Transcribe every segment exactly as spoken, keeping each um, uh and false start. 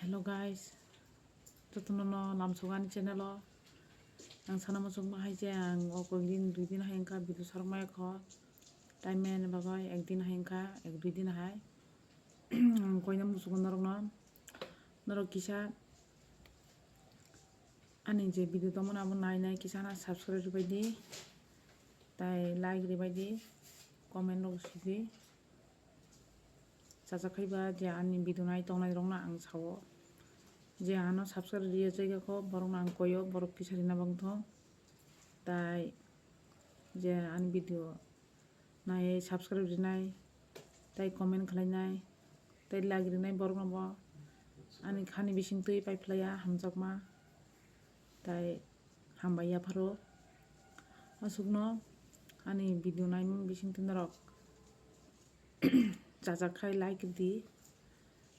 Hello guys, jotono no lamsogo ani channel o. Ang sana muchungma hai je ang o koi din dui din hai wngkha video sarwk maya kho. Time maya ni bagwi ek din hai wngkha, ek dui din hai. Ang koina muchungo norokno, norok kisa ani je video tongmani abo nai nai kisa na subscribe ribai di, tai like ribai di, comment rok sidi. Chajak khai ba je ani video nai tongnai rokno ang sao, je ano subscribe riya jaga kho borokno ang koyo, borok kisa rina bangthong. Tai je ani video nai subscribe rinai, tai comment khlainai, tai like rinai borokno bo ani khani bisingtwi paiphlaiya hamjakma. Tai hambai yapharo aswkno ani video naimani bisingtwi norok chajak khai like di.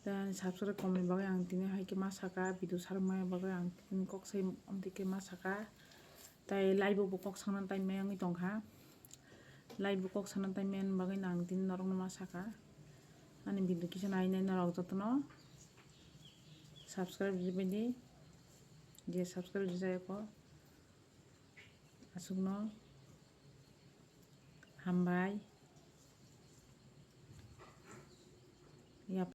Tai ani subscribe komni bagwi ang tini hai khe ma saka, video sarwk maya bagwi ang tini kok sai omtwi khe ma saka. Tai live o bo kok sakna time maya wngwi tongkha. Live o kok sakna time maya bagwi ang tini norokno ma saka. Ani video kisa nai nai norok jotono subscribe ribai di. Je subscribe rijak kho aswkno hambai. Yap